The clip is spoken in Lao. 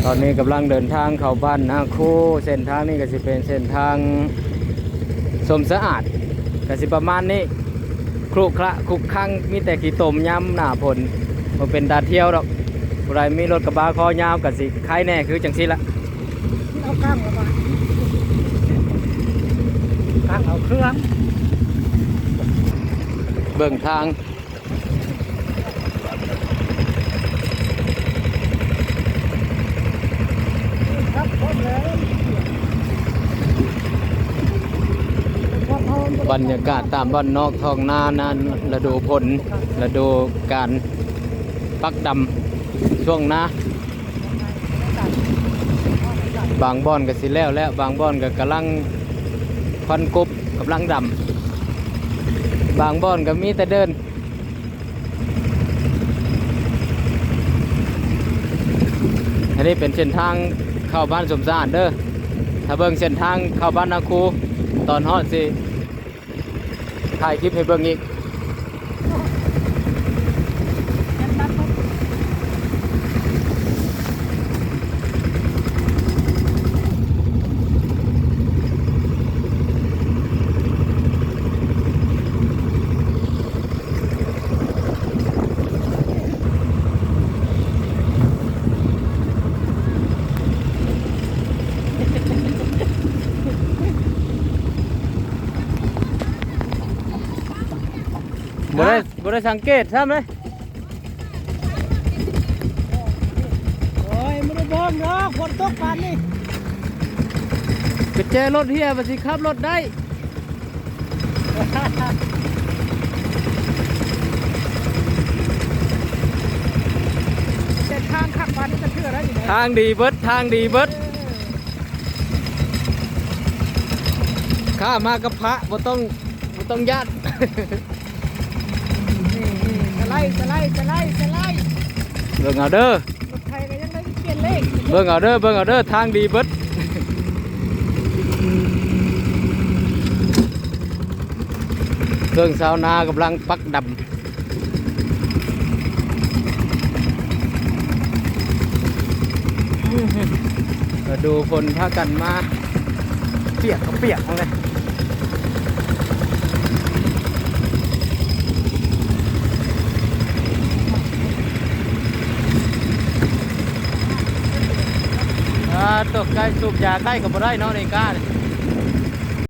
ຕອນນີ້ກຳລັງເດີນທາງເຂົ້າບ້ານນາຄູ. ເສັ້ນທາງນີ້ກໍຊິເປັນເສັ້ນທາງຊົມສະອາດ ກໍຊິປະມານນີ້ ຂຣຸຂຣະຂຸກຂັງ ມີແຕ່ຂີ້ຕົມຍາມໜ້າຝົນ. ບໍ່ເປັນຕາທ່ຽວດອກ. ຜູ້ໃດມີລົດກະບະຄໍຍາວກໍຊິຄາຍແດ່ ຄືຈັ່ງຊີ້ລະ. ເອົາກ້າງລະບາດ ກ້າງເອົາເຄື່ອງ. ເບິ່ງທາງ ບັນຍາກາດຕາມບ້ານນອກທ້ອງນາ ນານລະດູຝົນ ລະດູການປັກດຳຊ່ວງນາ. ບາງບ່ອນກໍຊິແລ້ວແລ້ວ ບາງບ່ອນກໍກຳລັງຄວັນກົບ ກຳລັງດຳ ບາງບ່ອນກໍມີແຕ່ເດີ່ນ. ອັນນີ້ເປັນເສັ້ນທາງເຂົ້າບ້ານສົມສະອາດເດີ. ຖ້າເບິ່ງເສັ້ນທາງເຂົ້າບ້ານນາຄູ ຕອນຮອດຊິ ຖ່າຍຄລິບໃຫ້ເບິ່ງອີກ. ບໍ່ໄດ້ ບໍ່ໄດ້ສັງເກດຊ້ຳເລີຍ. ໂອ້ຍ ບໍ່ໄດ້ເບິ່ງດອກ ຝົນຕົກປານນີ້ ກະແຈລົດເຫຍ ວ່າຊິຂັບລົດໄດ້. ເສັ້ນທາງຄັກປານນີ້ຈັກເທື່ອແລ້ວນີ້ນະ. ທາງດີເບິດ ທາງດີເບິດ. ຂ້າມາກັບພະ ບໍ່ຕ້ອງ ບໍ່ຕ້ອງຢ້ານ. ນີ້ໆ ສະໄລ ສະໄລ ສະໄລ ສະໄລ. ເບິ່ງເອົາເດີ ລົດໄຖກໍຍັງໄດ້ປ່ຽນເລນ. ເບິ່ງເອົາເດີ ເບິ່ງເອົາເດີ ທາງດີເບິດ. ເຄື່ອງຊາວນາກຳລັງປັກດຳ. ລະດູຝົນພາກັນມາ ປຽກກໍປຽກໝົດເລີຍ. ອ່າ ຕົກໃກ້ສູບຢາໃກ້ກໍບໍ່ໄດ້ເນາະ ໃນກ້ານີ້.